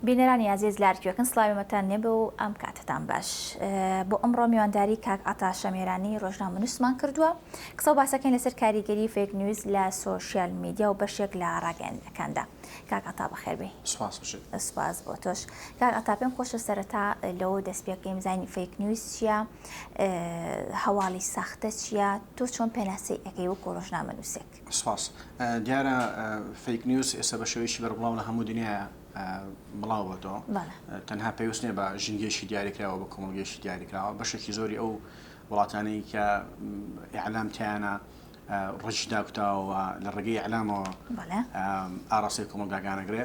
بینەرانی ئازیز لە هەرکوێکن سڵاوی مەتان لێبێ و ئەم کاتەتان باش. بۆ ئەمڕۆ میوانداری کاک عەتا شەمێرانی ڕۆژنامەنووسمان کردووە. قسە و باسەکەین لەسەر کاریگەری fake news لە سۆشیال میدیا و بەشێک لە ڕاگەیاندنەکاندا. کاک عەتا بەخێر بێی. سپاس بژیت. سپاس بۆ تۆش. کاک عەتا پێم خۆشە سەرەتا لەوە دەست پێ بکەین بزانین fake news چییە؟ هەواڵی ساختە چییە؟ تۆ چۆن پێناسەی ئەکەی وەکوو ڕۆژنامەنووسێک؟ سپاس. دیارە fake news ئێستا بە شێوەیەکی بەربڵاو لە هەموو دنیایا بڵاو بۆتەوە. تەنها پەیوەست نییە بە ژینگەیەکی دیاریکراوە بە کۆمەڵگەیەکی دیاریکراوە. بەشێکی زۆری ئەو وڵاتانەی کە ئیعلام تیایانە ڕەگی داکوتاوە و لە ڕێگەی ئیعلامەوە ئاڕاستەی کۆمەڵگاکان ئەگرێ،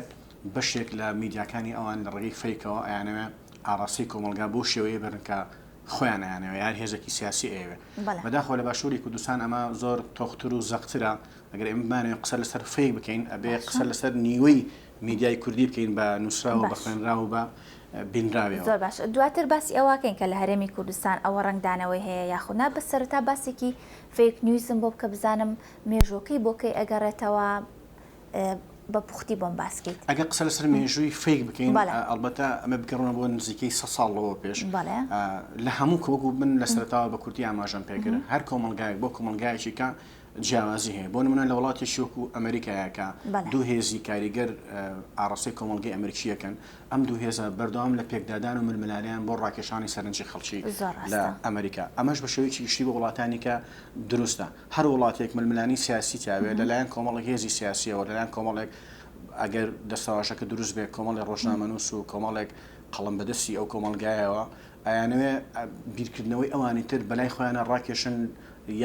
بەشێک لە میدیاکانی ئەوان لە ڕێگەی fake ەوە ئەیانەوێ ئاڕاستەی کۆمەڵگا بەو شێوەیە بەرن کە خۆیان ئەیانەوێ یان هێزێکی سیاسی ئەیەوێ. بەداخەوە لە باشووری کوردستان ئەمە زۆر تۆختر و زەقترە. ئەگەر ئێمە بمانەوێ قسە لەسەر fake بکەین ئەبێ قسە لەسەر نیوەی میدیای کوردی بکەین بە نووسراو و بە خوێنراو و بە بینراویەوە. زۆر باشە دواتر باسی ئەوەکەین کە لە هەرێمی کوردستان ئەوە ڕەنگدانەوەی هەیە یاخود نا، بەس سەرەتا باسێکی fake news م بۆ بکە بزانم مێژووەکەی بۆ کەی ئەگەڕێتەوە بە پوختی بۆم باس کەیت. ئەگەر قسە لەسەر مێژووی fake بکەین ئەڵبەتە ئەمە بگەڕێنەوە بۆ نزیکەی سە ساڵ لەوە پێش لە هەموو کە وەکو من لە سەرەتاوە بە کورتی ئاماژەم پێکرد هەر کۆمەڵگایەک بۆ کۆمەڵگایەکی کە جیاوازی هەیە بۆ نمونە لە وڵاتێکی وەکو ئەمریکایە کە دوو هێزی کاریگەر ئاڕاستەی کۆمەڵگەی ئەمریکی ئەکەن ئەم دوو هێزە بەردەوام لە پێکدادان و ململانێیان بۆ ڕاکێشانی سەرنجی خەڵکی لە ئەمریکا ئەمەش بە شێوەیەکی گشتی بۆ وڵاتانی کە دروستە هەر وڵاتێک ململانی سیاسی تیاوێ لەلایەن کۆمەڵێک هێزی سیاسیەوە لەلایەن کۆمەڵێک ئەگەر دەستەواژەکە دروست بێ کۆمەڵی ڕۆژنامەنووس و کۆمەڵێک قەڵەم بەدەستی ئەو کۆمەڵگایەوە ئەیانەوێ بیرکردنەوەی ئەوانی تر بەلای خۆیانە ڕاکێشن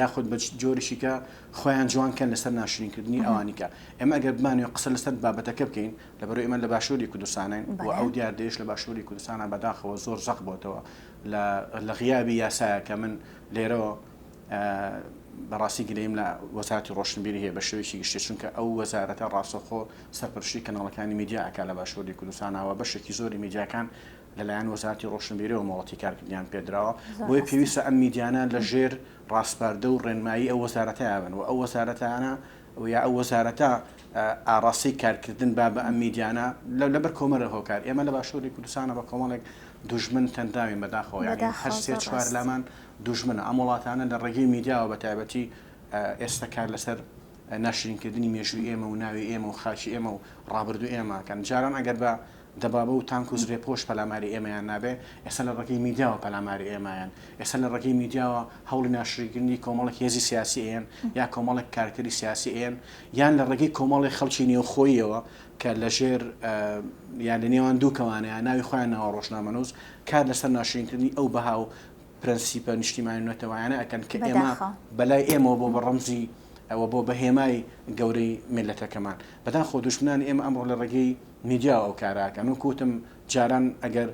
یاخود بە جۆرێکی کە خۆیان جوان کەن لەسەر ناشرینکردنی ئەوانی کە ئێمە ئەگەر بمانەوێ قسە لەسەر بابەتەکە بکەین لەبەرئەوەی ئێمە لە باشووری کوردستانین و ئەو دیاردەیەش لە باشووری کوردستانە بەداخەوە زۆر زەق بۆتەوە لە غیابی یاسایە کە من لێرەوە بەڕاستی گلەیم لە وەزارەتی ڕۆشنبیری هەیە بە شێوەیەکی گشتی چونکە ئەو وەزارەتە ڕاستەوخۆ سەرپەرشتی کەناڵەکانی میدیا ئەکا لە باشووری کوردستانەوە بەشێکی زۆری میدیاکان لەلایەن وەزارەتی ڕۆشنبیریەوە مۆڵەتی کارکردنیان پێدراوە، بۆیە پێویستە ئەم میدیانە لە ژێر ڕاسپاردە و ڕێنمایی ئەو وەزارەتەیا بن و ئەو وەزارەتانە یا ئەو وەزارەتە ئاڕاستەی کارکردن با بە ئەم میدیانە لەبەر کۆمەلە هۆکار ئێمە لە باشووری کوردستانە بە کۆمەڵێک دوژمن تەنراوین بەداخەوە یانی هەر سێ چوار لامان دوژمنە ئەم وڵاتانە لە ڕێگەی میدیاوە بە تایبەتی ئێستا کار لەسەر ناشرینکردنی مێژووی ئێمە و ناوی ئێمە و خاکی ئێمە و ڕابردوو ئێمە کەن جاران ئەگەر بە دەبابە و تانک و زرێپۆش پەلاماری ئێمەیان نابێ، ئێستا لە ڕێگەی میدیاوە پەلاماری ئێمەیان. ئێستا لە ڕێگەی میدیاوە هەوڵی ناشرینکردنی کۆمەڵێک هێزی سیاسی ئەیەن یا کۆمەڵێک کارکتەری سیاسی ئەیەن یان لە ڕێگەی کۆمەڵێک خەڵکی نێوخۆییەوە کە لە ژێر یان لە نێوان دوو کەوانەیا ناوی خۆیان ناوە ڕۆژنامەنووس کار لەسەر ناشرینکردنی ئەو بەها و پرەنسیپە نیشتیمانی و نەتەوایانە ئەکەن کە ئێمە بەلای ئێمەوە بۆ بە ڕەمزی و بۆ بە هێمای گەورەی میللەتەکەمان. بەداخەوە دوژمنانی ئێمە ئەمڕۆ لە ڕێگەی میدیاوە ئەو کارە ئەکەن. وەک وتم جاران ئەگەر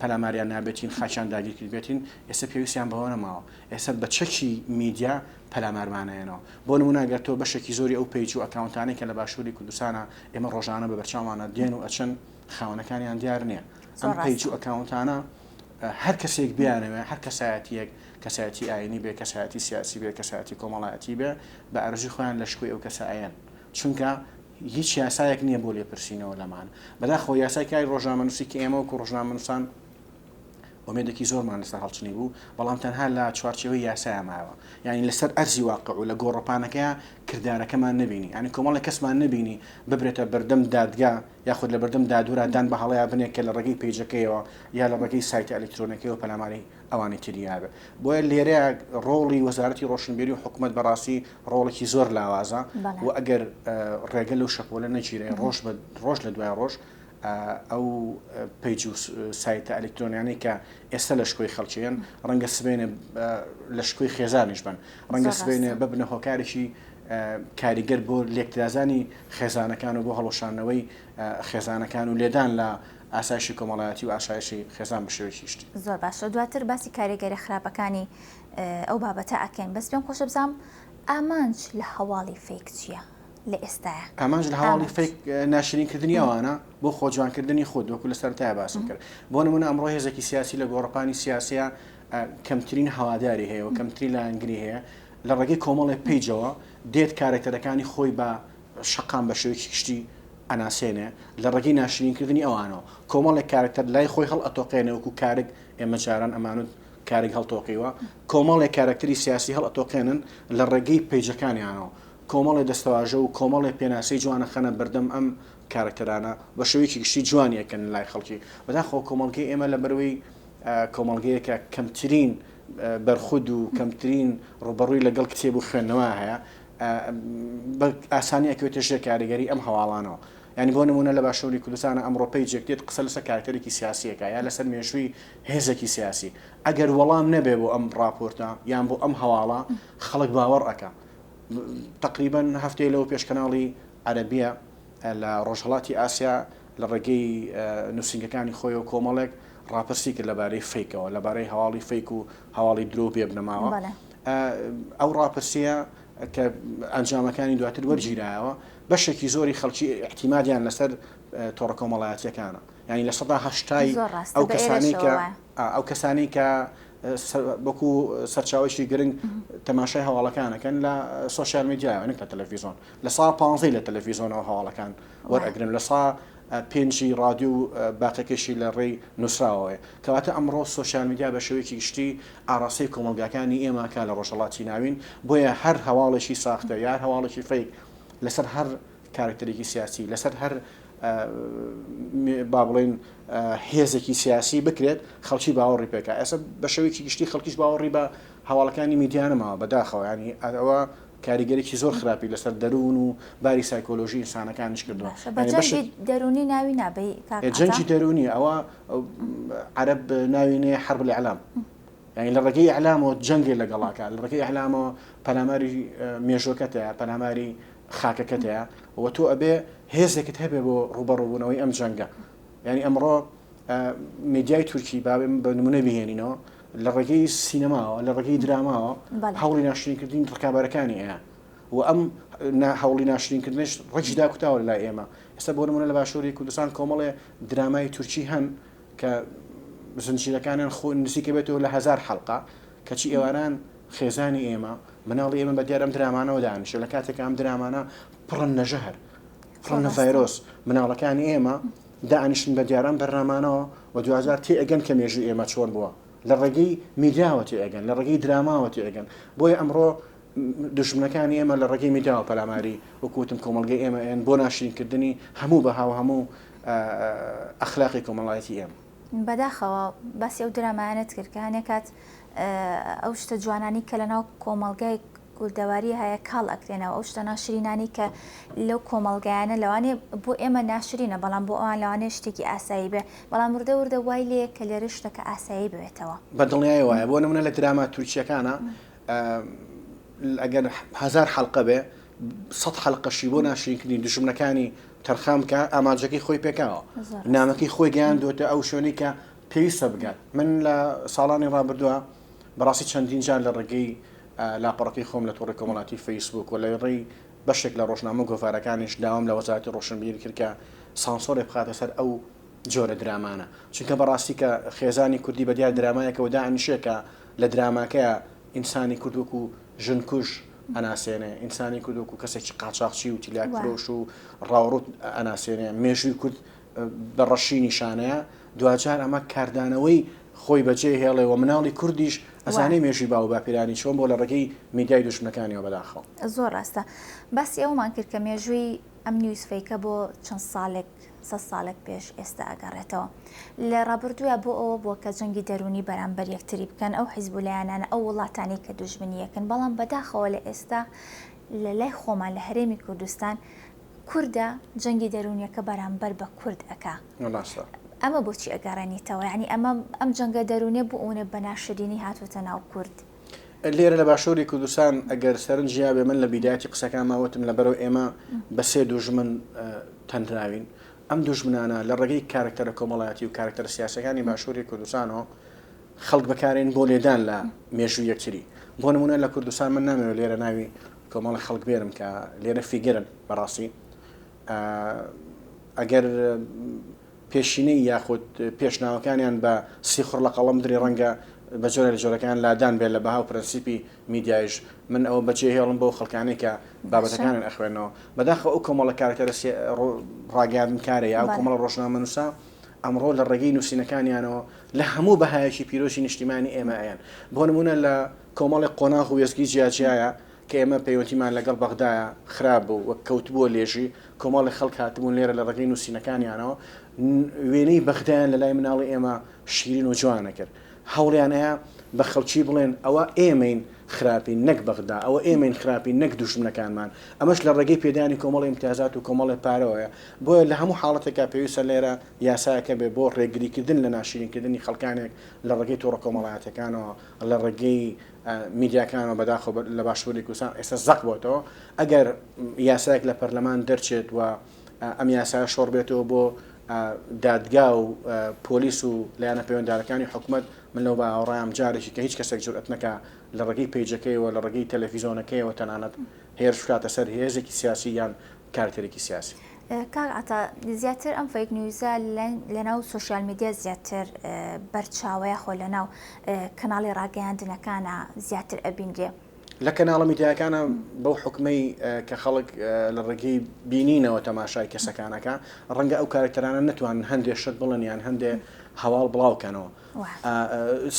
پەلاماریان نابێتین خاکیان داگیر کردبێتین، ئێستا پێویستیان بەوە نەماوە. ئێستا بە چەکی میدیا پەلامارمان ئەیەنەوە. بۆ نموونە ئەگەر تۆ بەشێکی زۆری ئەو page و account انەی کە لە باشووری کوردستانە ئێمە ڕۆژانە بە بەرچاومانە دێن و ئەچن خاوەنەکانیان دیار نییە. ئەم page و account انە هەر کەسێک بیانەوێ هەر کەسایەتییەک، کەسایەتی ئایینی بێ، کەسایەتی سیاسی بێ، کەسایەتی کۆمەڵایەتی بێ، بە ئارەزووی خۆیان لە شکۆی ئەو کەسە ئەیەن. چونکە هیچ یاسایەک نییە بۆ لێپرسینەوە لەمانە. بەداخەوە یاسای کاری ڕۆژنامەنووسی کە ئێمە وەکو ڕۆژنامەنووسان ئومێدێکی زۆرمان لەسەر هەڵچنی بوو، بەڵام تەنها لە چوارچێوەی یاسایا مایەوە. یانی لەسەر ئەرزی واقع و لە گۆڕەپانەکەیا کردارەکەمان نەبینی. یانی کۆمەڵێک کەسمان نەبینی ببرێتە بەردەم دادگا یاخود لە بەردەم دادوەرا دان بە هەڵەیا بنێ کە لە ڕێگەی page ەکەیەوە یا لە ڕێگەی سایتە ئەلیکترۆنیەکەیەوە پەلاماری ئەوانی تری یابێ. بۆیە لێرەیا ڕۆڵی وەزارەتی ڕۆشنبیری و حکومەت بەڕاستی ڕۆڵێکی زۆر لاوازە و ئەگەر ڕێگە لەو شەپۆلە نەگیرێ ڕۆژ بە ڕۆژ لە دوای ڕۆژ ئەو page و سایتە ئەلیکترۆنیانەی کە ئێستا لە شکۆی خەڵکین ڕەنگە سبەینێ لە شکۆی خێزانیش بن ڕەنگە سبەینێ ببنە هۆکارێکی کاریگەر بۆ لێکترازانی خێزانەکان و بۆ هەڵوەشاندنەوەی خێزانەکان و لێدان لە ئاسایشی کۆمەڵایەتی و ئاسایشی خێزان بە شێوەیەکی گشتی. زۆر باشە دواتر باسی کاریگەریە خراپەکانی ئەو بابەتە ئەکەین بەس پێم خۆشە بزانم ئامانج لە هەواڵی fake چیە لە ئێستایا؟ ئامانج لە هەواڵی fake ناشرین کردنی ئەوانە بۆ خۆ جوان کردنی خود وەکو لە سەرەتایا باسم کرد بۆ نمونە ئەمڕۆ هێزێکی سیاسی لە گۆڕەپانی سیاسیا کەمترین هەواداری هەیە و کەمترین لایەنگری هەیە لە ڕێگەی کۆمەڵێک page ەوە دێت کارەکتەرەکانی خۆی بە شەقام بە شێوەیەکی گشتی. ئەناسێنێ لە ڕێگەی ناشرینکردنی ئەوانەوە کۆمەڵێک کارەکتەر لای خۆی هەڵ ئەتۆقێنێ وەکو کارگ ئێمە جاران ئەمانوت کارگ هەڵتۆقیوە کۆمەڵێک کارەکتەری سیاسی هەڵ ئەتۆقێنن لە ڕێگەی پەیجەکانیانەوە کۆمەڵێ دەستەواژە و کۆمەڵێ پێناسەی جوان ئەخەنە بەردەم ئەم کارەکتەرانە بە شێوەیەکی گشتی جوانی ئەکەن لای خەڵکی بەداخەوە کۆمەڵگەی ئێمە لەبەرەوەی کۆمەڵگەیەکە کەمترین بەرخود و کەمترین ڕوبەڕووی لەگەڵ کتێب و خوێندنەوە هەیە بە ئاسانی ئەکەوێتە ژێر کاریگەری ئەم هەواڵانەوە. یانی بۆ نموونە لە باشووری کوردستانا ئەمڕۆ پەیجێک دێت قسە لەسەر کارەکتەرێکی سیاسی ئەکا یا لەسەر مێژووی هێزێکی سیاسی ئەگەر وەڵام نەبێ بۆ ئەم ڕاپۆرتە یان بۆ ئەم هەواڵە خەڵک باوەڕ ئەکا. تەقریبەن هەفتەیە لەوە پێش کەناڵی عەرەبیە لە ڕۆژهەڵاتی ئاسیا لە ڕێگەی نووسینگەکانی خۆیەوە کۆمەڵێک ڕاپرسی کرد لەبارەی فەیکەوە، لەبارەی هەواڵی فەیک و هەواڵی درۆ و بێ بنەماوە. ئەو ڕاپرسییە کە ئەنجامەکانی دواتر وەرگیرایەوە، بەشێکی زۆری خەڵکی ئیعتیمادیان لەسەر تۆڕە کۆمەڵایەتییەکانە. یانی لە سەدا هەشتای ئەو کەسانەی کە ئەو کەسانەی کە وەکو سەرچاوەیەکی گرنگ تەماشای هەواڵەکان ئەکەن لە سۆشیال میدیایەوە نەک لە تەلەفیزۆن. لە سا پانزەی لە تەلەفیزۆنەوە هەواڵەکان وەرئەگرن، لە سا پێنجی ڕادیۆ و باقیەکەیشی لە ڕێی نووسراوەوەیە. کەواتە ئەمڕۆ سۆشیال میدیا بە شێوەیەکی گشتی ئاڕاستەی کۆمەڵگاکانی ئێمە ئەکا لە ڕۆژهەڵاتی ناوین، بۆیە هەر هەواڵێکی ساختە یا هەر هەواڵێکی fake لەسەر هەر کارەکتەرێکی سیاسی، لەسەر هەر با بڵێین هێزێکی سیاسی بکرێت، خەڵکی باوەڕی پێ کا. ئێستا بە شێوەیەکی گشتی خەڵکیش باوەڕی بە هەواڵەکانی میدیا نەماوە بەداخەوە، یانی ئەوە کاریگەریی زۆر خراپی لەسەر دەروون و باری سایکۆلۆژی ئینسانەکانیش کردووە. باشە بە جەنگی دەروونی ناوی نابەی کاک عەتا؟ جەنگی دەروونی ئەوە عەرەب ناوی نێ حرب الاعلام یانی لە ڕێگەی ئیعلامەوە جەنگێ لەگەڵاکە لە ڕێگەی ئیعلامەوە پەلاماری مێژوەکەتەیە پەلاماری خاکەکەتەیە و تۆ ئەبێ هێزێکت هەبێ بۆ ڕوبەڕوبوونەوەی ئەم جەنگە یانی ئەمڕۆ میدیای تورکی با بە نمونە بهێنینەوە لە ڕێگەی سینەماوە لە ڕێگەی دراماوە هەوڵی ناشرینکردنی ڕکابەرەکانی ئەیە و ئەم هەوڵی ناشرینکردنش ڕێکی داکوتاوە لای ئێمە ئێستا بۆ نمونە لە باشووری کوردستان کۆمەڵێ درامای تورکی هەن کە زنجیرەکانیان خۆ نزیکە بێتەوە لە هزار حەڵقە کەچی ئێواران خێزانی ئێمە مناڵی ئێمە بە دیار ئەم درامانەوە دانیشە لە کاتێک ئەم درامانە پڕن لە ژەهر پڕن لە ڤایرۆس مناڵەکانی ئێمە دائەنیشن بە دیار ئەم بەرنامانەوە و دواجار تێئەگەن کە مێژووی ئێمە چۆن بووە لە ڕێگەی میدیاوە تێئەگەن لە ڕێگەی دراماوە تێئەگەن بۆیە ئەمڕۆ دوژمنەکانی ئێمە لە ڕێگەی میدیاوە پەلاماری وەکو وتم کۆمەڵگەی ئێمە ئەیەن بۆ ناشرینکردنی هەموو بەها و هەموو ئەخلاقی کۆمەڵایەتی ئێمە. بەداخەوە باسی ئەو درامایانەت کرد کە هەنێ کات ئەو شتە جوانانی کە لەناو کۆمەڵگای کوردەواری هەیە کاڵ ئەکرێنەوە ئەو شتە ناشرینانەی کە لەو کۆمەڵگایانە لەوانەیە بۆ ئێمە ناشرینە بەڵام بۆ ئەوان لەوانەیە شتێکی ئاسایی بێ بەڵام وردە وردە وای لێیە کە لێرە شتەکە ئاسایی ببێتەوە. بە دڵنیایی وایە بۆ نمونە لە دراما تورکیەکانا ئەگەر هەزار حەلقە بێ سەد حەلقەشی بۆ ناشرینکردنی دوژمنەکانی تەرخان بکە ئامانجەکەی خۆی پێکاوە نامەکەی خۆی گەیاندووەتە ئەو شوێنەی کە پێویستە بگات من لە ساڵانی ڕابردووە بەڕاستی چەندین جار لە ڕێگەی لاپەڕەکەی خۆم لە تۆڕی کۆمەڵاتی فەیسبووک و لە ڕێی بەشێک لە ڕۆژنامە و گۆڤارەکانیش داوام لە وەزارەتی ڕۆشنبیری کرد کە سانسۆرێک بخاتە سەر ئەو جۆرە درامانە چونکە بەڕاستی کە خێزانی کوردی بە دیار درامایەکەوە دائەنیشێ کە لە دراماکەیا ئینسانی کورد وەکو ژنکوژ ئەناسێنێ ئینسانی کورد وەکو کەسێکی قاچاخچی و تلیاک فرۆش و ڕاوڕوت ئەناسێنێ مێژووی کورد بە ڕەشی نیشانەیە، دواجار ئەمە کاردانەوەی خۆی بەجێ هێڵێ و مناڵی کوردیش ئەزانێ مێژووی باو و باپیرانی چۆن بووە لە ڕێگەی میدیای دوژمنەکانیەوە بەداخەوە. زۆر ڕاستە. باسی ئەوەمان کرد کە مێژووی ئەم news fake ە بۆ چەند ساڵێک، سەد ساڵێک پێش ئێستا ئەگەڕێتەوە. لە ڕابردوویا بۆ ئەوە بووە کە جەنگی دەروونی بەرامبەر یەکتری بکەن، ئەو حیزب و لایەنانە، ئەو وڵاتانەی کە دوژمنی یەکن، بەڵام بەداخەوە لە ئێستا لە لای خۆمان لە هەرێمی کوردستان کوردە جەنگی دەروونیەکە بەرامبەر بە کورد ئەکا. ڕاستە. ئەمە بۆچی ئەگەڕێنیتەوە؟ یانی ئەمە ئەم جەنگە دەروونیە بۆ ئەونە بە ناشرینی هاتۆتە ناو کورد؟ لێرە لە باشووری کوردستان ئەگەر سەرنج یابێ من لە بیدایەتی قسەکانما وتم لەبەرەو ئێمە بە سێ دوژمن تەنراوین ئەم دوژمنانە لە ڕێگەی کارەکتەرە کۆمەڵایەتی و کارەکتەرە سیاسەکانی باشووری کوردستانەوە خەڵک بەکارێن بۆ لێدان لە مێژوو یەکتری بۆ نمونە لە کوردستان من نامەوێت لێرە ناوی کۆمەڵێک خەڵک بێنم کە لێرە فیگەرن بەڕاستی ئەگەر پێشینەی یاخود پێشناوەکانیان بە سیخوڕ لە قەڵەم درێ ڕەنگە بە جۆرێک لە جۆرەکان لادان بێت لە بەها و پرەنسیپی میدیایش، من ئەوە بەجێ هێڵم بۆ خەڵکانەی کە بابەتەکانیان ئەخوێننەوە. بەداخەوە ئەو کۆمەڵە کارەکتەرە ڕاگەیاندنکارە یا ئەو کۆمەڵە ڕۆژنامەنووسە ئەمڕۆ لە ڕێگەی نووسینەکانیانەوە لە هەموو بەهایەکی پیرۆزی نیشتیمانی ئێمە ئەیەن. بۆ نموونە لە کۆمەڵێک قۆناغ و وێستگەی جیاجیایە کە ئێمە پەیوەندیمان لەگەڵ بەغدایە خراپ بوو و کەوتبووە لێژی، کۆمەڵێک خەڵک هاتبوون لێرە لە ڕێگەی نووسینەکانیانەوە وێنەی بەغدایان لە لای مناڵی ئێمە شیرین و جوان ئەکرد. هەوڵیان ئەیا بە خەڵکی بڵێن ئەوە ئێمەین خراپین نەک بەغدا، ئەوە ئێمەین خراپین نەک دوژمنەکانمان. ئەمەش لە ڕێگەی پێدانی کۆمەڵێ ئیمتیازات و کۆمەڵێ پارەوەیە. بۆیە لە هەموو حاڵەتێکا پێویستە لێرە یاسایەک هەبێ بۆ ڕێگریکردن لە ناشیرینکردنی خەڵکانێک لە ڕێگەی تۆڕە کۆمەڵایەتیەکانەوە، لە ڕێگەی میدیاکانەوە. بەداخەوە لە باشووری کوردستان ئێستا زەق بۆتەوە. ئەگەر یاسایەک لە پەرلەمان دەرچێت و ئەم یاسایە شۆڕ بێتەوە بۆ دادگا و پۆلیس و لایەنە پەیوەندارەکانی حکومەت، من لەو باوەڕام جارێکی کە هیچ کەسێک جورئەت نەکا لە ڕێگەی پەیجەکەیەوە، لە ڕێگەی تەلەفیزۆنەکەیەوە تەنانەت هێرش بکاتە سەر هێزێکی سیاسی یان کارکتەرێکی سیاسی. کاک عەتا زیاتر ئەم fake news ە لەناو social media زیاتر بەرچاوە یاخۆ لەناو کەناڵی ڕاگەیاندنەکانە زیاتر ئەبینرێ؟ لە کەناڵە میدیایەکانە بەو حوکمەی کە خەڵک لە ڕێگەی بینینەوە تەماشای کەسەکان ئەکا ڕەنگە ئەو کارەکتەرانە نەتوانن هەندێ شت بڵێن یان هەندێ هەواڵ بڵاو کەنەوە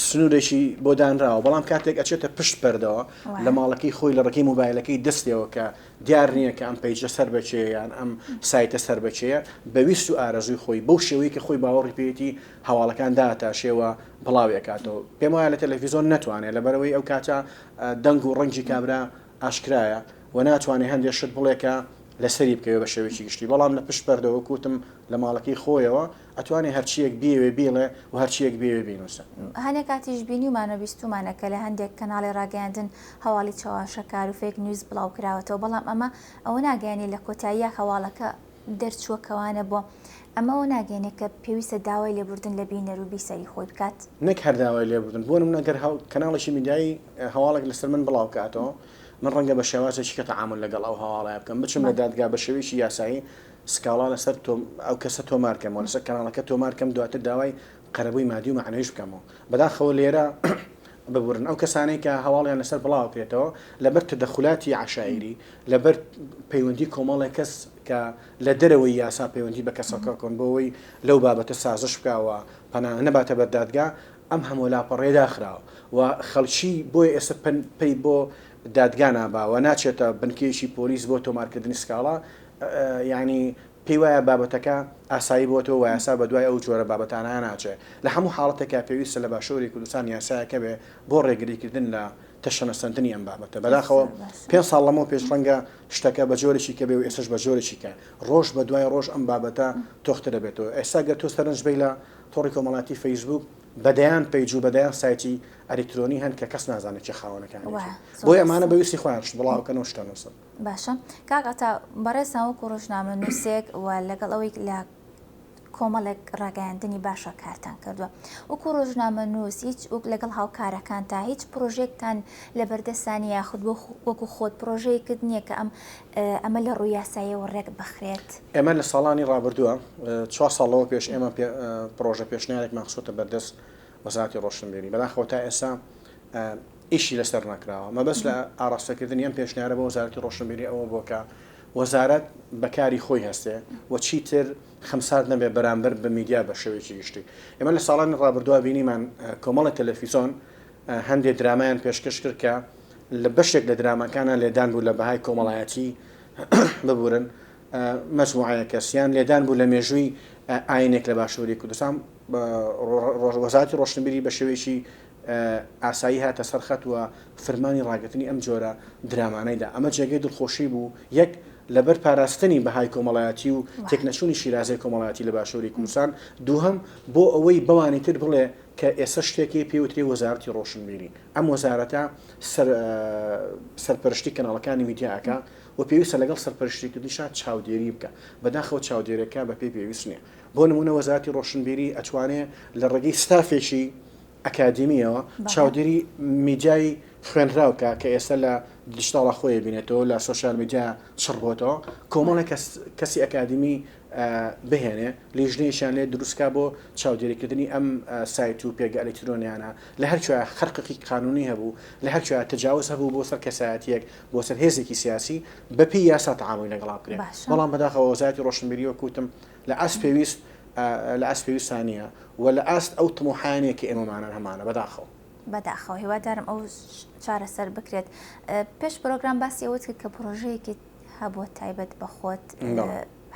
سنوورێکی بۆ دانراوە بەڵام کاتێک ئەچێتە پشت پەردەوە لە ماڵەکەی خۆی لە ڕێگەی مۆبایلەکەی دەستیەوە کە دیار نییە کە ئەم page ە سەر بەکێ یان ئەم سایتە سەر بەکێیە بە ویست و ئارەزووی خۆی بەو شێوەیە کە خۆی باوەڕی پێیەتی هەواڵەکان داتاشێ و بڵاوی ئەکاتەوە. پێم وایە لە تەلەفیزۆن نەتوانێ لەبەرئەوەی ئەو کاتە دەنگ و ڕەنگی کابرا ئاشکرایە و ناتوانێ هەندێ شت بڵێ کە لەسەری بکەوێ بە شێوەیەکی گشتی بەڵام لە پشت پەردەوە وەک وتم لە ماڵەکەی خۆیەوە ئەتوانێ هەرچییەک بیەوێ بیڵێ و هەرچییەک بیەوێ بینووسێ. هەنێ کاتیش بینیومانە و بیستوومانە کە لە هەندێک کەناڵی ڕاگەیاندن هەواڵی چەواشەکار و fake news بڵاو کراوەتەوە بەڵام ئەمە ئەوە ناگەیەنێ لە کۆتاییا هەواڵەکە دەرچووە کەوانە بۆ ئەمە ئەوە ناگەیەنێ کە پێویستە داوای لێبوردن لە بینەر و بیسەری خۆی بکات؟ نەک هەر داوای لێبوردن، بۆ نمونە گەر کەناڵێکی میدیایی هەواڵێک لەسەر من بڵاو بکاتەوە، من ڕەنگە بە شێوازێکی کە تەعامول لەگەڵ ئەو هەواڵەیا بکەم، بچم لە دادگا بە شێوەیەکی یاسایی سکاڵا لەسەر ئەو کەسە تۆمار کەم و لەسەر کەناڵەکە تۆمار کەم، دواتر داوای قەرەبووی مادی و مەعنەویش بکەمەوە. بەداخەوە لێرە ببورن ئەو کەسانەی کە هەواڵیان لەسەر بڵاو ئەکرێتەوە لەبەر تەدەخولاتی عەشایری، لەبەر پەیوەندی کۆمەڵێک کەس کە لە دەرەوەی یاسا پەیوەندی بە کەسەکە کۆن بۆ ئەوەی لەو بابەتە سازش بکا و پەنا نەباتە بەر دادگا، ئەم هەموو لاپەڕەیە داخراوە و خەڵکی بۆیە ئێستا پەی بۆ دادگا نابا و ناچێتە بنکەیەکی پۆلیس بۆ تۆمارکردنی سکاڵا، یانی پێی وایە بابەتەکە ئاسایی بۆتەوە و یاسا بەدوای ئەو جۆرە بابەتانە ناچێ. لە هەموو حاڵەتێکا پێویستە لە باشووری کوردستان یاسایەک هەبێ بۆ ڕێگریکردن لە تەشەنەسەندنی ئەم بابەتە. بەداخەوە پێنج ساڵ لەمەو پێش ڕەنگە شتەکە بە جۆرێکی کە بێ و ئێستەش بە جۆرێکی کە. ڕۆژ بە دوای ڕۆژ ئەم بابەتە تۆختر ئەبێتەوە. ئێستا گەر تۆ سەرنج بەی لە تۆڕی کۆمەڵایەتی فەیسبووک بە دەیان page و بە دەیان سایتی ئەلیکترۆنی هەن کە کەس نازانێت کێ خاوەنەکانیەتی. بۆیە ئەمانە بە ویستی خۆیان شت بڵاو ئەکەن و شت ئەنووسن. باشە کاک عەتا بەڕێزتان وەکو ڕۆژنامەنووسێک و لەگەڵ ئەوەی لە کۆمەڵێک ڕاگەیاندنی باشە کارتان کردووە وەکو ڕۆژنامەنووس هیچ وەک لەگەڵ هاوکارەکانتا هیچ پرۆژێکتان لەبەردەستانی یاخود بۆ وەکو خۆت پرۆژەیەکت نییە کە ئەم ئەمە لە ڕووی یاساییەوە ڕێک بخرێت؟ ئێمە لە ساڵانی ڕابردووە چوار ساڵ لەوە پێش ئێمە پرۆژە پێشنیارێکمان خستۆتە بەردەست وەزارەتی ڕۆشنبیری بەداخەوە تا ئێستا ئیشی لەسەر نەکراوە. مەبەست لە ئاڕاستەکردنی ئەم پێشنیارە بۆ وەزارەتی ڕۆشنبیری ئەوە بووە کە وەزارەت بە کاری خۆی هەستێ و چیتر خەمسارد نەبێ بەرامبەر بە میدیا بە شێوەیەکی گشتی. ئێمە لە ساڵانی ڕابردووە بینیمان کۆمەڵێک تەلەفیزۆن هەندێ درامایان پێشکەش کرد کە لە بەشێک لە دراماکانا لێدان بوو لە بەهای کۆمەڵایەتی ببورن مەجموعەیەک کەس یان لێدان بوو لە مێژووی ئاینێک لە باشووری کوردستان وەزارەتی ڕۆشنبیری بە شێوەیەکی ئاسایی هاتە سەر خەت و فرمانی ڕاگرتنی ئەم جۆرە درامانەی دا. ئەمە جێگەی دڵخۆشی بوو، یەک لەبەر پاراستنی بەهای کۆمەڵایەتی و تێکنەچوونی شیرازەی کۆمەڵایەتی لە باشووری کوردستان، دووهەم بۆ ئەوەی بەوانی تر بڵێ کە ئێستا شتێک هەیە پێی وترێ وەزارەتی ڕۆشنبیری. ئەم وەزارەتە سەر سەرپەرشتی کەناڵەکانی میدیا ئەکا و پێویستە لەگەڵ سەرپەرشتیکردنیشا چاودێری بکا. بەداخەوە چاودێریەکە بەپێی پێویست نییە. بۆ نموونە وەزارەتی ڕۆشنبیری ئەتوانێ لە ڕێگەی ستافێکی ئەکادیمییەوە چاودێری میدیای خوێنراو بکا کە ئێستا لە دیجیتاڵا خۆی ئەبینێتەوە، لە social media چڕ بۆتەوە، کۆمەڵێک کەس کەسی ئەکادیمی. بهێنێ، لیژنەیەکیان لێ دروست کا بۆ چاودێریکردنی ئەم سایت و پێگە ئەلیکترۆنیانە، لە هەر کوێیا خەرقێکی قانونی هەبوو، لە هەر کوێیا تەجاوز هەبوو بۆ سەر کەسایەتییەک، بۆ سەر هێزێکی سیاسی، بە پێی یاسا تەعامولی لەگەڵا بکرێ. باشە. بەڵام بەداخەوە وەزارەتی ڕۆشنبیری وەک وتم لە ئاست پێویست لە ئاست پێویستا نییە و لە ئاست ئەو تموحایە نییە کە ئێمەمانە هەمانە بەداخەوە. بەداخەوە هیوادارم ئەو چارەسەر بکرێت. پێش پرۆگرام باسی ئەوەت کرد کە پرۆژەیەکیت هەبووە تایبەت بە خۆت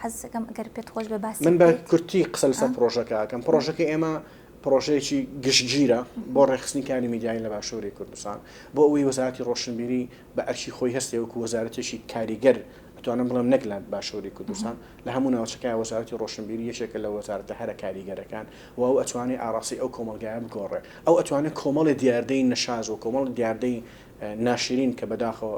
حەزەکەم ئەگەر پێت خۆش بێ باسی من بە کورتی قسە لەسەر پرۆژەکە ئەکەم پرۆژەکە ئێمە پرۆژەیەکی گشتگیرە بۆ ڕێکخستنی کاری میدیایی لە باشووری کوردستان بۆ ئەوەی وەزارەتی ڕۆشنبیری بە ئەرکی خۆی هەستێ وەکو وەزارەتێکی کاریگەر ئەتوانم بڵێم نەک لە باشووری کوردستان لە هەموو ناوچەکە وەزارەتی ڕۆشنبیری یەکێکە لە وەزارەتە هەرە کاریگەرەکان و ئەو ئەتوانێ ئاڕاستەی ئەو کۆمەڵگایە بگۆڕێ ئەو ئەتوانێ کۆمەڵێ دیاردەی نەشاز و کۆمەڵ دیاردەی ناشرین کە بەداخەوە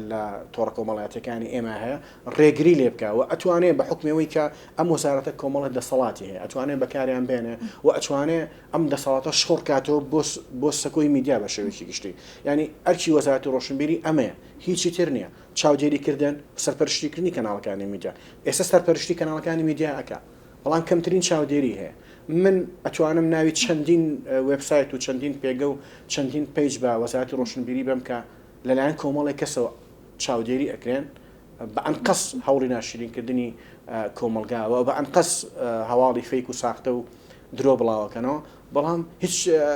لە تۆڕە کۆمەڵایەتیەکانی ئێمە هەیە ڕێگری لێ بکە و ئەتوانێ بە حوکمی ئەوەی کە ئەم وەزارەتە کۆمەڵە دەسەڵاتی هەیە ئەتوانێ بەکاریان بێنێ و ئەتوانێ ئەم دەسەڵاتە شۆڕ کاتەوە بۆ بۆ سەکۆی میدیا بە شێوەیەکی گشتی یعنی ئەرکی وەزارەتی ڕۆشنبیری ئەمەیە هیچی تر نییە چاودێریکردن سەرپەرشتیکردنی کەناڵەکانی میدیا ئێستا سەرپەرشتی کەناڵەکانی میدیا ئەکا بەڵام کەمترین چاودێری هەیە من ئەتوانم ناوی چەندین وێبسایت و چەندین پێگە و چەندین page بە وەزارەتی ڕۆشنبیری بەم کە لەلایەن کۆمەڵێک کەسەوە چاودێری ئەکرێن، بە ئەنقەست هەوڵی ناشرینکردنی کۆمەڵگا و بە ئەنقەست هەواڵی fake و ساختە و درۆ بڵاوەکەنەوە، بەڵام هیچ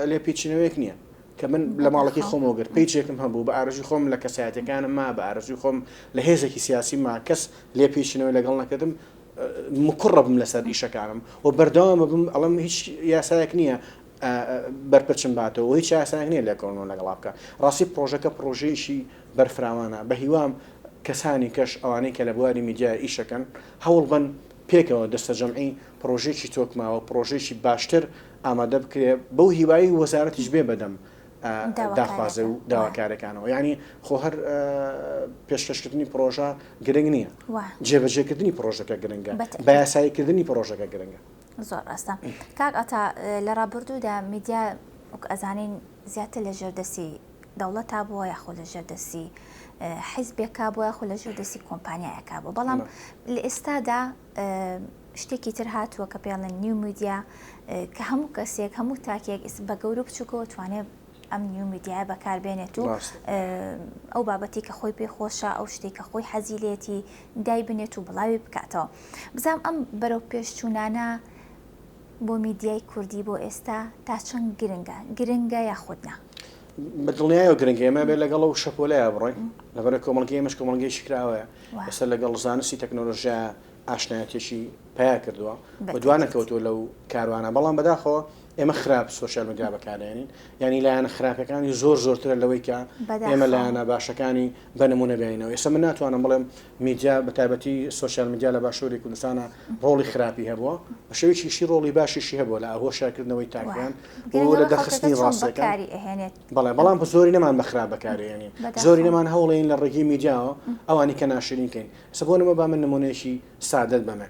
لێپێچینەوەیەک نییە. کە من لە ماڵەکەی خۆمەوە گرت page ێکم هەبوو بە ئارەزوی خۆم لە کەسایەتەکانم ما بە ئارەزوی خۆم لە هێزێکی سیاسی ما کەس لێپێچینەوەی لەگەڵ نەکردم مکوڕە بم لەسەر ئیشەکانم و بەردەوام بم ئەڵم هیچ یاسایەک نییە بەرپرچم باتەوە و هیچ یاسایەک نییە لێکۆڵینەوە لەگەڵا بکا. ڕاستی پڕۆژەکە پڕۆژەیەکی بەرفراوانە، بە هیوام کەسانی کەش ئەوانەی کە لە بواری میدیا ئیشەکەن هەوڵ بەن پێکەوە دەستەجەمعی پڕۆژەیەکی تۆکمە و پڕۆژەیەکی باشتر ئامادە بکرێ بەو هیوایەی وەزارەتیش بێ بەدەم داخوازی و داواکاریەکانەوە یانی خۆ هەر پێشکەشکردنی پڕۆژە گرنگ نییە جێبەجێکردنی پڕۆژەکە گرنگە بە یاساییکردنی پڕۆژەکە گرنگە. زۆر ڕاستە کاک عەتا لە ڕابردوودا میدیا وەک ئەزانین زیاتر لە ژێر دەستی دەوڵەتا بووە یاخۆ لە ژێر دەستی حیزبێکا بووە یاخۆ لە ژێر دەستی کۆمپانیایەکا بوو بەڵام لە ئێستادا شتێکی تر هاتووە کە پێڵێن new media کە هەموو کەسێک هەموو تاکێک بە گەورە بچووکەوە توانێت ئەم new media یە بەکاربێنێت و ئەو بابەتی کە خۆی پێ خۆشە ئەو شتێک کە خۆی حەزی لێتی دایبنێت و بڵاوی بکاتەوە بزانم ئەم بەرەو پێشچوونانە بۆ میدیای کوردی بۆ ئێستا تا چەند گرنگە گرنگە یاخود نا؟ بە دڵنیایەوە گرنگە ئێمە بێ لەگەڵ ئەو شەپۆلەیە بڕۆین لەبەرە کۆمەڵگەی ئێمەش کۆمەڵگەیەکی کراوەیە ئێستا لەگەڵ زانستی تەکنۆلۆژیا ئاشنایەتێکی پیا کردووە و دوا نەکەوتووە لەو کاروانە بەڵام بەداخەوە ئێمە خراپ social media بەکارێنین یعنی لایەنە خراپەکانی زۆر زۆرترە لەوەی کە ئێمە لایەنە باشەکانی بە نمونە بێنینەوە ئێستا من ناتوانم بڵێم میدیا بە تایبەتی social media لە باشووری کوردستانە ڕۆڵی خراپی هەبووە بە شێوەیەکیشی ڕۆڵی باشیشی هەبووە لە هۆشیارکردنەوەی تاکیان و لە دەرخستنی ڕاستەکان بەڵێ بەڵام بە زۆری نەمان بە خراپ بەکارێنین زۆری نەمان هەوڵین لە ڕێگەی میدیاوە ئەوانی کە ناشرین کەین ئێستا بۆ نموونە با من نمونەیەکی سادەت بەمە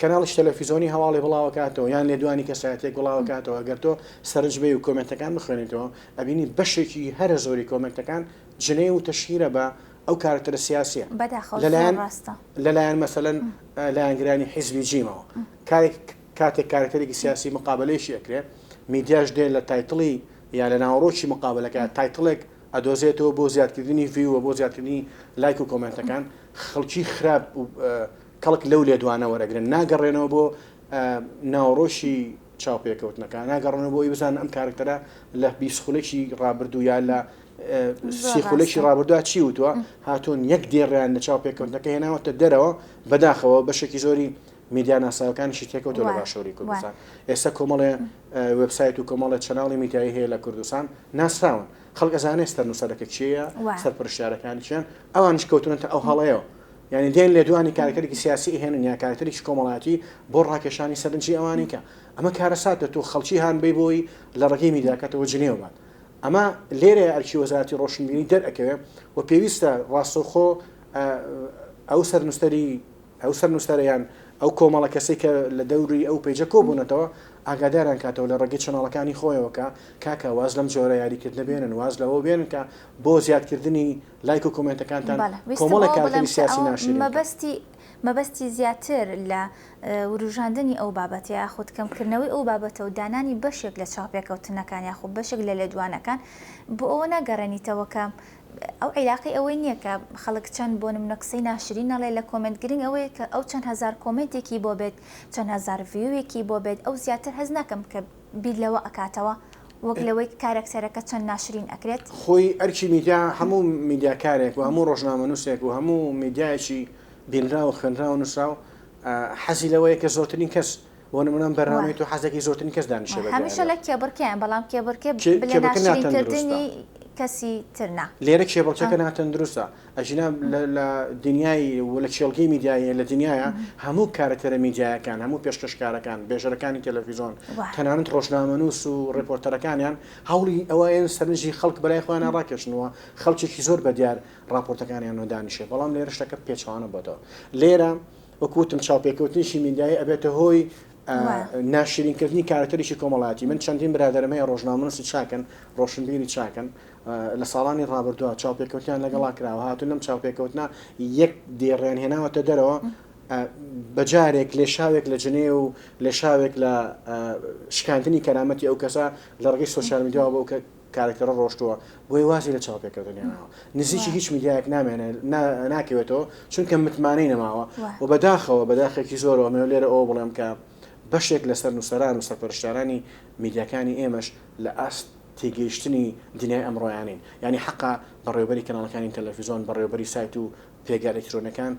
کەناڵیش تەلەفیزۆنی هەواڵی بڵاوەکاتەوە یان لێدوانی کەسایەتێک بڵاوەکاتەوە گەر تۆ سەرنج بێ و کۆمنتەکان بخوێنیتەوە ئەبینی بەشێکی هەرە زۆری کۆمنتەکان جنێو و تەشهیرە بە ئەو کارەکتەرە سیاسیە بەداخەوە زۆر ڕاستە. لەلایەن مەسەلەن لایەنگرانی حیزبی جیمەوە کارێک کاتێک کارەکتەرێکی سیاسی مقابلەیەکی ئەکرێ میدیاش دێ لە title ی یا لە ناوەڕۆکی مقابلەکە title ێک ئەدۆزێتەوە بۆ زیادکردنی view و بۆ زیادکردنی لایک و کۆمێنتەکان خەڵکی خراپ کەڵک لەو لێدوانە وەرەگرن ناگەڕێنەوە بۆ ناوەڕۆکی چاوپێکەوتنەکە ناگەڕنەوە بۆی بزانن ئەم کارکتەرە لە 20 خولەکی ڕابردوو یا لە سی خولەکی ڕابردووە چی وتووە هاتوون یەک دێڕیان لە چاوپێکەوتنەکە هێناوەتە دەرەوە بەداخەوە بەشێکی زۆری میدیا ناسراوەکانیشی تێکەوتووە لە باشووری کوردستان ئێستا کۆمەڵێ وێبسایت و کۆمەڵێ channel ی میدیایی هەیە لە کوردستان ناسراون خەڵک ئەزانێ سەرنووسەرەکە کێیە سەرپەرشتیارەکانی کێن ئەوانیش کەوتونەتە ئەو هەڵەیەوە یعنی دێن لێدوانی کارەکتەرێکی سیاسی ئەهێنن یا کارەکتەرێکی کۆمەڵایەتی بۆ ڕاکێشانی سەرنجی ئەوانی کە ئەمە کارەساتە تۆ خەڵکی هان بەی بۆی لە ڕێگەی میدیاکەتەوە جنێو بات ئەمە لێرەیە ئەرکی وەزارەتی ڕۆشنبیری دەرئەکەوێ و پێویستە ڕاستەوخۆ ئەو سەرنووسەری ئەو سەرنووسەرە یان ئەو کۆمەڵە کەسەی کە لە دەوری ئەو page ە کۆبوونەتەوە ئاگاداران کاتەوە لە ڕێگەی channel ەکانی خۆیەوە کە کاکە واز لەم جۆرە یاریکردنە بێنن واز لەوە بێنن کە بۆ زیادکردنی لایک و کۆمێنتەکانتان بەڵێ ویستم کۆمەڵێک ئەوە بڵێم کارەکتەری کە سیاسی ئەوە ناشرین بکەن. مەبەستی. مەبەستی زیاتر لە وروژاندنی ئەو بابەتە یاخود کەمکردنەوەی ئەو بابەتە و دانانی بەشێک لە چاوپێکەوتنەکان یاخود بەشێک لە لێدوانەکان بۆ ئەوە ناگەڕێنیتەوە کە ئەو عیلاقەی ئەوەی نییە کە خەڵک چەند بۆ نمونە قسەی ناشرین ئەڵێ لە کۆمێنت گرنگ ئەوەیە کە ئەو چەند هەزار کۆمێنتێکی بۆ بێت چەند هەزار view ێکی بۆ بێت ئەو زیاتر هەست ناکەم کە بیر لەوە ئەکاتەوە وەک لەوەی کارەکتەرەکە چەند ناشرین ئەکرێت. خۆی ئەرکی میدیا هەموو میدیاکارێک و هەموو ڕۆژنامەنووسێک و هەموو میدیایەکی بینراو و خوێنراو و نووسراو حەزی لەوەیە کە زۆرترین کەس بۆ نمونە ئەم بەرنامەی تۆ حەزەکەی زۆرترین کەس دانیشێ بە هەمیشە لە کێبڕکێن بەڵام کێبڕکێ لە ناشرینکردنی کەسی تر نا. لێرە کێبڕکێکە ناتەندروستە ئەژینا لە دنیای و لە کێڵگەی میدیایی لە دنیاە هەموو کارەکتەرە میدیایەکان هەموو پێشکەشکارەکان بێژەرەکانی تەلەفیزۆن تەنانەت ڕۆژنامەنووس و ڕێپۆرتەرەکانیان هەوڵی ئەوەیان سەرنجی خەڵک بەلای خۆیان ڕاکێشنەوە خەڵکێکی زۆر بەدیار ڕاپۆرتەکانیان دانیشێ بەڵام لێرە شتەکە پێچەوانە بۆتەوە لێرە وەکو وتم چاوپێکەوتنێکی میدیایی ئەبێتە هۆی ناشرینکردنی کارەکتەرێکی کۆمەڵایەتی من چەندین برادەرم هەیە ڕۆژنامەنووسی چاکن ڕۆشنبیری چاکن لە ساڵانی ڕابردووە چاوپێکەوتیان لەگەڵا کراوە هاتوون لەم چاوپێکەوتنە یەک دێڕیان هێناوەتە دەرەوە بەجارێک لێشاوێک لە جنێ و لێشاوێک لە شکاندنی کەرامەتی ئەو کەسە لە ڕێگەی سۆشیال میدیاوە بۆ کارەکتەرە ڕۆشتووە بۆیە وازی لە چاوپێکەوتن هێناوە نزیکی هیچ میدیایەک نامێنێ ناکەوێتەوە چونکە متمانەی نەماوە و بەداخەوە بەداخێکی زۆرەوە ئەمەوێ لێرە ئەوە بڵێم کە بەشێک لەسەر نووسەران و سەرپەرشتیارانی میدیاکانی ئێمەش لە ئاست تێگەیشتنی دنیای ئەمڕۆیانین یعنی حەقا بەڕێوبەری کەناڵەکانی تەلەفیزۆن بەڕێوبەری سایت و پێگە ئەلکترۆنەکان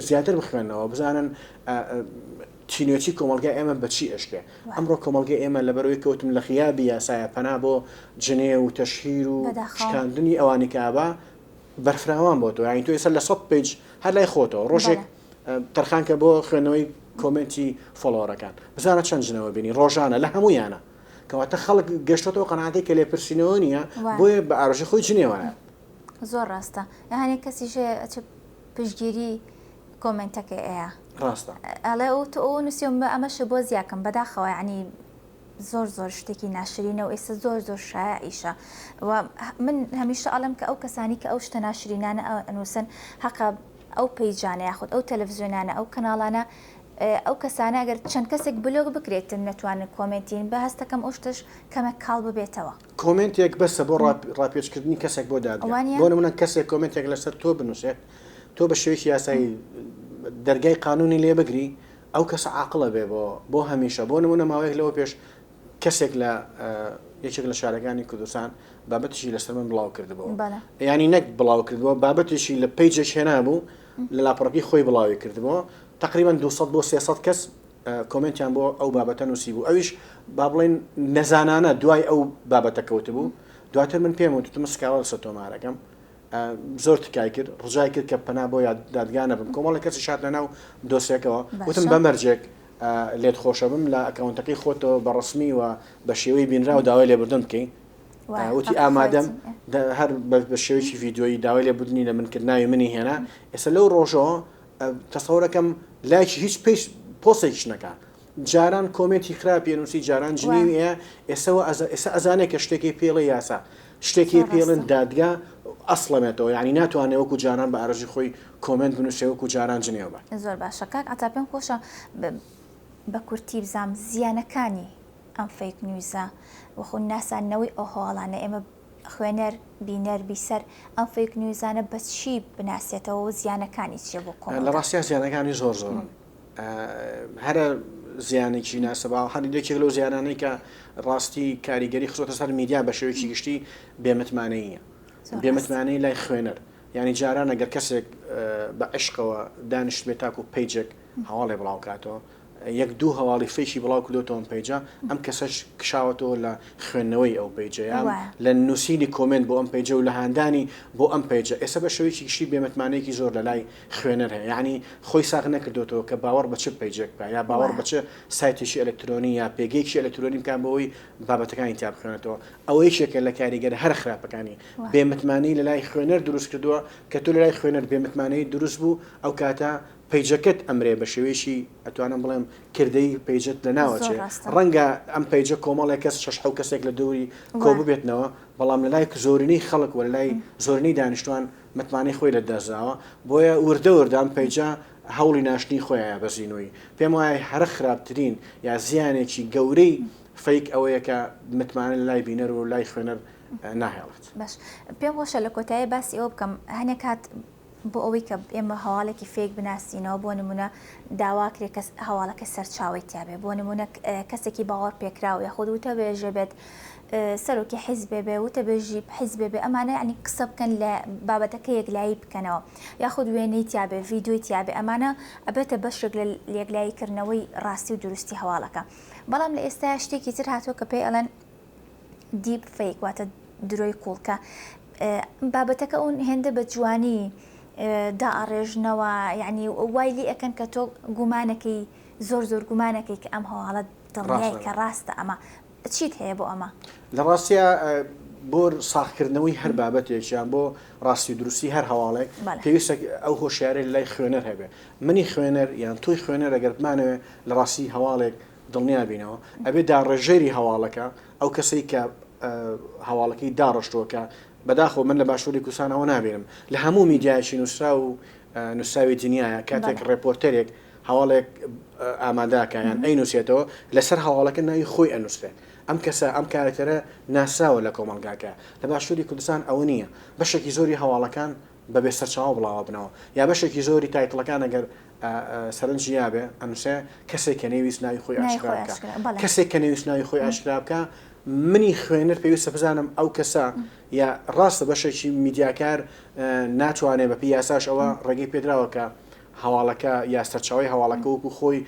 زیاتر بخوێنەوە بزانن تینوێتی کۆمەڵگای ئێمە بە چی ئەشکێ؟ ئەمڕۆ کۆمەڵگەی ئێمە لەبەرئەوەی کەوتم لە غیابی یاسایە پەنا بۆ جنێو و تەشهیر و شکاندنی ئەوانی کە ئەبا بەرفراوان بۆتەوە یانی تۆ ئێستا لە سەد page هەر لای خۆتەوە ڕۆژێک تەرخانکە بۆ خوێندنەوەی comment ی follower ەکان بزانە چەند جنەوە بینی ڕۆژانە لە هەموویانە کەواتە خەڵک گەشتۆتەوە قەناعەتێک کە لێپرسینەوە نییە بۆیە بە ئارەزووی خۆی جنێوە زۆر ڕاستە هەنێک کەسیش هەیە ئەچێ پشتگیری کۆمێنتەکەی ئەیا. ڕاستە. ئەڵێ ئەو تۆ ئەوە نووسیوە من ئەمەشە بۆ زیاکەم بەداخەوە یعنی زۆر زۆر شتێکی ناشرینە و ئێستا زۆر زۆر شایعیشە و من هەمیشە ئەڵێم کە ئەو کەسانی کە ئەو شتە ناشرینانە ئەنووسن حەقە ئەو page انە یاخود ئەو تەلەڤزیۆنانە ئەو کەناڵانە ئەو کەسانە ئەگەر چەند کەسێک بلۆک بکرێتن نەتوانن کۆمێنتین بە هەستەکەم ئەو شتەش کەمێک کاڵ ببێتەوە. کۆمێنتێک بەسە بۆ ڕاپێچکردنی کەسێک بۆ دادگا بۆ نمونە کەسێک کۆمێنتێک لەسەر تۆ بنووسێت تۆ بە شێوەیەکی یاسایی دەرگای قانونی لێ بگری ئەو کەسە عاقڵە بێ بۆ بۆ هەمیشە بۆ نمونە ماوەیەک لەوە پێش کەسێک لە یەکێک لە شارەکانی کوردستان بابەتیشی لەسەر من بڵاو کردبوو ینی نەک بڵاو کردبووە بابەتێکی لە page ێک هێنابوو لە لاپەڕەکەی خۆی بڵاوی کردبوو تقریبا 200 بۆ 300 کەس کۆمێنتیان بۆ ئەو بابەتە نووسیبوو ئەویش با بڵێن نەزانانە دوای ئەو بابەتە کەوتبوو دواتر من پێم وتم سکاڵا لەسەر تۆمارەکەم زۆر تکای کرد ڕجای کرد کە پەنا بۆ دادگا نەبم کۆمەڵی کەسی شات لە ناو دۆسیەکەوە وتم بە مەرجێک لێت خۆشە بم لە ئەکاونتەکەی خۆتەوە بە ڕسمی و بە شێوەی بینراو داوای لێبوردن بکەین وتی ئامادەم هەر بە شێوەیەکی ڤیدیۆیی داوای لێبوردنی لە من کرد ناوی منی هێنا ئێستا لەو ڕۆژەوە تەسەورەکەم لایکی هیچ پێش پۆستێکیش نەکا جاران کۆمێنتی خراپی ئەنووسی جاران جنێوی ئەیا ئێسەوە ئێستا ئەزانێ کە شتێکی پێڵێ یاسا شتێکی پێڵێن دادگا ئەسڵەمێتەوە یعنی ناتوانێت وەکو جاران بە ئارەزوی خۆی کۆمێنت بنووسێ وەکو جاران جنێو بە. زۆر باشە کاک عەتا پێم خۆشە بە کورتی بزانم زیانەکانی ئەم fake news ە وەخۆ ناساندنەوەی ئەو هەواڵانە ئێمە خوێنەر، بینەر، بیسەر ئەم fake news انە بە چی بناسێتەوە و زیانەکانی چیە بۆ لە کۆمەڵگا؟ ڕاستیا زیانەکانی زۆر زۆرن هەرە زیانێکی ناسەبا هەر یەکێک لەو زیانانەی کە ڕاستی کاریگەری خستۆتە سەر میدیا بە شێوەیەکی گشتی بێمتمانەییە زۆر ڕاستە. بێمتمانەی لای خوێنەر یعنی جاران ئەگەر کەسێک بە عشقەوە دانیشتبێ تاکو page ێک هەواڵێ بڵاوکاتەوە یەک دوو هەواڵی fake ی بڵاو کردۆتەوە ئەم page ە ئەم کەسەش کشاوەتەوە لە خوێندنەوەی ئەو page ە یان لە نووسینی کۆمێنت بۆ ئەم page ە و لە هاندانی بۆ ئەم page ە ئێستا بە شێوەیەکی گشتی بێمتمانەیەکی زۆر لە لای خوێنەر هەیە یعنی خۆی ساغ نەکردۆتەوە کە باوەڕ بە چ page ێک بکە یا باوەڕ بە چ سایتێکی ئەلکترۆنی یا پێگەیەکی ئەلکترۆنی بکات بۆ ئەوەی بابەتەکانی تیا بخوێنێتەوە ئەوە یەکێکە لە کاریگەرە هەرە خراپەکانی بێمتمانەی لە لای خوێنەر دروست کردووە کە تۆ لە لای خوێنەر بێمتمانەی دروست بوو ئەو کاتە page ەکەت ئەمرێ بە شێوەیەکی ئەتوانم بڵێم کردەیی page ت لە ناوەچێ ڕەنگە ئەم page ە کۆمەڵێک کەس شەش حەو کەسێک لە دەوری کۆ ببێتنەوە بەڵام لە لای زۆرینەی خەڵک و لە لای زۆرینەی دانیشتوان متمانەی خۆی لە دەستداوە بۆیە وردە وردە ئەم page ە. هەوڵی ناشتنی خۆیە بە زینووی. پێم وایە هەرە خراپترین یا زیانێکی گەورەی fake ئەوەیە کە متمانە لە لای بینەر و لای خوێنەر ناهێڵێت. باش پێم خۆشە لە کۆتایی باسی ئەوە بکەم هەنێ کات بۆ ئەوەی کە ئێمە هەواڵێکی fake بناسینەوە بۆ نمونە داواکرێ کەس هەواڵەکە سەرچاوەی تیاابێ بۆ نمونە کەسێکی باوەڕ پێکراو یاخود وتە بێژێ بێت سەرۆکی حیزبێ بێ وتە بێژی حیزبێ بێ ئەمانە ینی قسە بکەن لە بابەتەکە یەکلایی بکەنەوە یاخود وێنەی تیاابێ ڤیددیوی تیاابێ ئەمانە ئەبێتە بەشێک لە یەکلایی کردنەوەی ڕاستی و دروستی هەواڵەکە بەڵام لە ئێستا شتێکی تر هاتووە کە پێی ئەڵێن deep fake واتە درۆی قوڵ کە بابەتەکە ئەو هێندە بە جوانی دائەڕێژنەوە یعنی وای لێ ئەکەن کە تۆ گومانەکەی زۆر زۆر گومانەکەی کە ئەم هەواڵە دڵنیای کە ڕاستە ئەمە چیت هەیە بۆ ئەمە؟ لە ڕاستیا بۆ ساغکردنەوەی هەر بابەتێک یان بۆ ڕاستی و دروستی هەر هەواڵێک پێویستە ئەو هۆشیارەی لە لای خوێنەر هەبێ منی خوێنەر یان تۆی خوێنەر ئەگەر بمانەوێ لە ڕاستی هەواڵێک دڵنیا بینەوە ئەبێ داڕێژەری هەواڵەکە ئەو کەسەی کە هەواڵەکەی داڕشتووە کە بەداخەوە من لە باشووری کوردستان ئەوە نابینم لە هەموو میدیایەکی نووسراو و نووسراوی دنیاە کاتێک ڕێپۆرتەرێک هەواڵێک ئاماداکە یان ئەینووسێتەوە لەسەر هەواڵەکە ناوی خۆی ئەنووسرێت ئەم کەسە ئەم کارەکتەرە ناسراوە لە کۆمەڵگاکە لە باشووری کوردستان ئەوە نییە بەشێکی زۆری هەواڵەکان بە بێ سەرچاوە بڵاوە بنەوە یا بەشێکی زۆری title ەکان ئەگەر سەرنجی یابێ ئەنووسێ کەسێک کە نەیویست ناوی خۆی ئاشکرا بکا کەسێک کە نەیویست ناوی خۆی ئاشکرا بکا منی خوێنەر پێویستە بزانم ئەو کەسە یا ڕاستە بەشێکی میدیاکار ناتوانێت بەپی یاساش ئەوە ڕێگەی پێدراوە کە هەواڵەکە یا سەرچاوی هەواڵەکە وەکو خۆی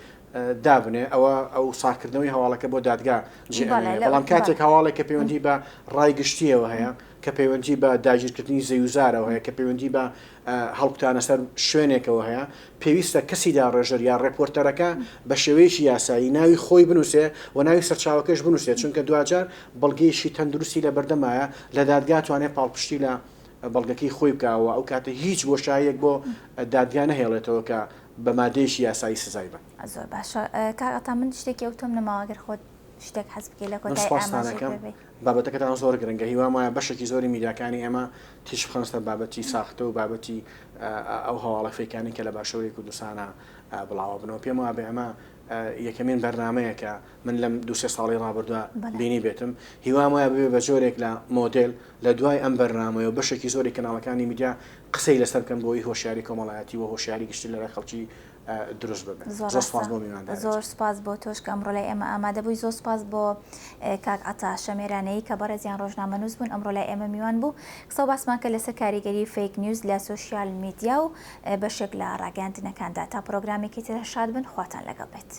دابنێ ئەوە ئەو ساکردنەوەی هەواڵەکە بۆ دادگا بەڵام کاتێک هەواڵێک کە پەیوەندی بە ڕای گشتیەوە هەیە کە پەیوەندی بە داگیرکردنی زەویوزارەوە هەیە، کە پەیوەندی بە هەڵکوتانە سەر شوێنێکەوە هەیە، پێویستە کەسی داڕێژەر یا ڕێپۆرتەرەکە بە شێوەیەکی یاسایی ناوی خۆی بنووسێ و ناوی سەرچاوەکەش بنووسێ، چونکە دواجار بەڵگەیەکی تەندروستی لە بەردەمایە، لە دادگا توانێ پاڵپشتی لە بەڵگەکەی خۆی بکا و ئەو کاتە هیچ بۆشاییەک بۆ دادگا نەهێڵێتەوە کە بە مادەیەکی یاسایی سزای بەن. زۆر باشە کاک عەتا من شتێکی ئەوتۆم نەماوە گەر خۆت شتێک حەز بکەی لە من کۆتایی سوپاستان ئاماژەی ئەکەم پێ بەی. بابەتەکەتان زۆر گرنگە هیوام وایە بەشێکی زۆری میدیاکانی ئێمە تیشک بخەنە سەر بابەتی ساختە و بابەتی ئەو هەواڵە fake انەی کە لە باشووری کوردستانا بڵاوەبنەوە پێم وابێ ئەمە یەکەمین بەرنامەیە کە من لەم دوو سێ ساڵی ڕابردووە بینی بێتم هیوام وایە ببێ بە جۆرێک لە مۆدێل لە دوای ئەم بەرنامەیە و بەشێکی زۆری کەناڵەکانی میدیا قسەی لەسەر بکەن بۆی هۆشیاری کۆمەڵایەتی و هۆشیاری گشتی لەلای خەڵکی دروست ببن. زۆر زۆر سوپاس ڕاستە بۆ میوانداریت. زۆر سوپاس بۆ تۆش کە ئەمڕۆ لای ئێمە ئامادە بووی زۆر سوپاس بۆ کاک عەتا شەمێرانەیی کە بەڕێزیان ڕۆژنامەنووس بوون ئەمڕۆ لای ئێمە میوان بوو قسە و باسمان کرد لەسەر کاریگەری fake news لە سۆشیال میدیا و بەشێک لە ڕاگەیاندنەکاندا تا پرۆگرامێکی تر شاد بن خواتان لەگەڵ بێت.